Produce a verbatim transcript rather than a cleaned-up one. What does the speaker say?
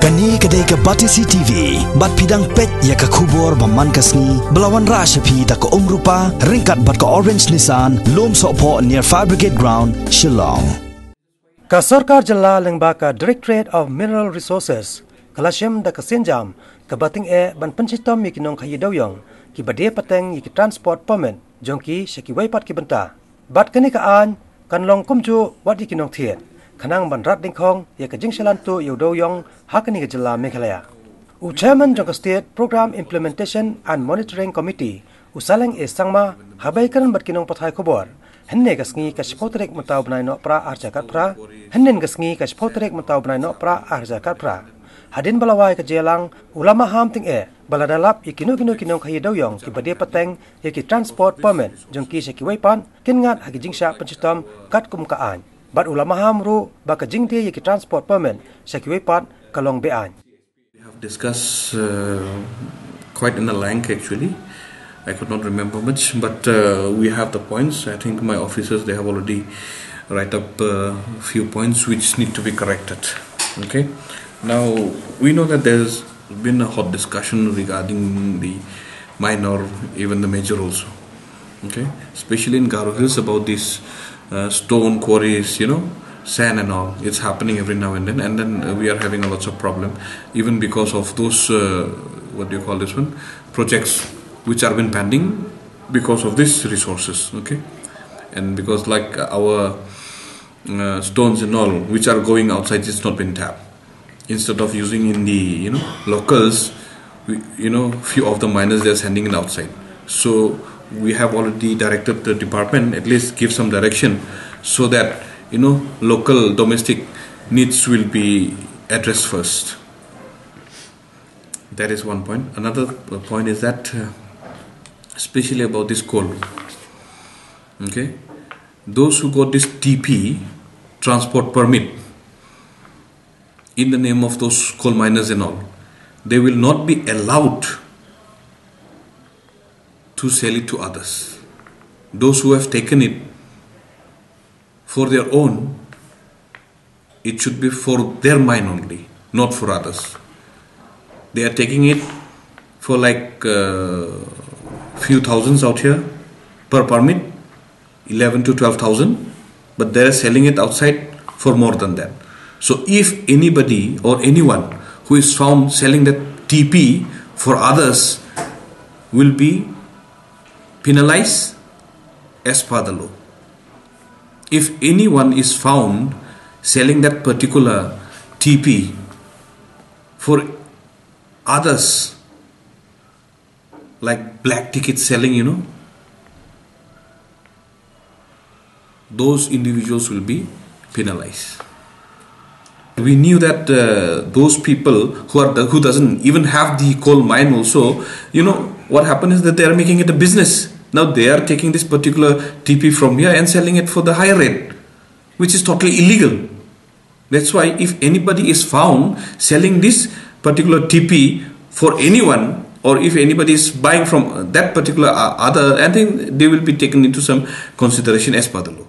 Kane ka dei ka Batesi T V, bad phi dang peit ïa ka khubor ba man ka sngi, ba la wanrah sha phi da ka Umrupa, ryngkat bad ka Orange Nissan, Lumsohphoh near Fire Brigade Ground, Shillong. Ka sorkar jylla lyngba ka Directorate of Mineral Resources ka la shim da ka sienjam kaba tyngeh ban pynshitom ïa ki nongkhaïi dewiong kiba die pateng ïa ki transport permit jong ki sha kiwei pat ki bynta. Bad kane ka aiñ kan long kumjuh wat ïa ki nongthied, khnang ban rat dyngkhong ïa ka jingshah lantuh ïa u dewiong ha kane ka jylla Meghalaya. U Chairman jong ka State Programme Implementation and Monitoring Committee, u Saleng A Sangma, haba ïakren bad ki nongpathai khubor hynne ka sngi, ka shiphew tarik mynta u bnai Nohprah arhajar khatphra, hynnin ka sngi ka shiphew tarik mynta u bnai Nohprah arhajar khatphra, hadien ba la wai ka jingïalang, u la maham tyngeh ba lada lap ïa kino kino ki nongkhaïi dewiong kiba die pateng ïa ki transport permit jong ki sha kiwei pat, kin ngat ha ki jingshah pynshitom katkum ka aiñ. Bad u la maham ruh ba ka jingdie ïa ki transport permit sha kiwei pat ka long be-aiñ. We have discussed uh, quite in a length, actually. I could not remember much, but uh, we have the points. I think my officers, they have already write up a few points which need to be corrected. Okay. Now, we know that there's been a hot discussion regarding the minor, even the major also. Okay, especially in Garo Hills, about these uh, stone quarries, you know, sand and all. It's happening every now and then, and then uh, we are having a lots of problem, even because of those uh, what do you call this one, projects which are been pending because of these resources. Okay, and because, like, our uh, stones and all which are going outside, it's not been tapped. Instead of using in the, you know, locals, we, you know, few of the miners, they're sending it outside. So we have already directed the department, at least give some direction, so that, you know, local domestic needs will be addressed first. That is one point. Another uh, point is that, uh, especially about this coal, okay, those who got this T P transport permit in the name of those coal miners and all, they will not be allowed to sell it to others. Those who have taken it for their own, it should be for their mine only, not for others. They are taking it for, like, uh, few thousands out here per permit, eleven to twelve thousand, but they are selling it outside for more than that. So if anybody or anyone who is found selling that T P for others will be penalized as per the law. If anyone is found selling that particular T P for others, like black ticket selling, you know, those individuals will be penalized. We knew that uh, those people who are the, who doesn't even have the coal mine also, you know, what happened is that they are making it a business. Now they are taking this particular T P from here and selling it for the higher rate, which is totally illegal. That's why if anybody is found selling this particular T P for anyone, or if anybody is buying from that particular uh, other, I think they will be taken into some consideration as per the law.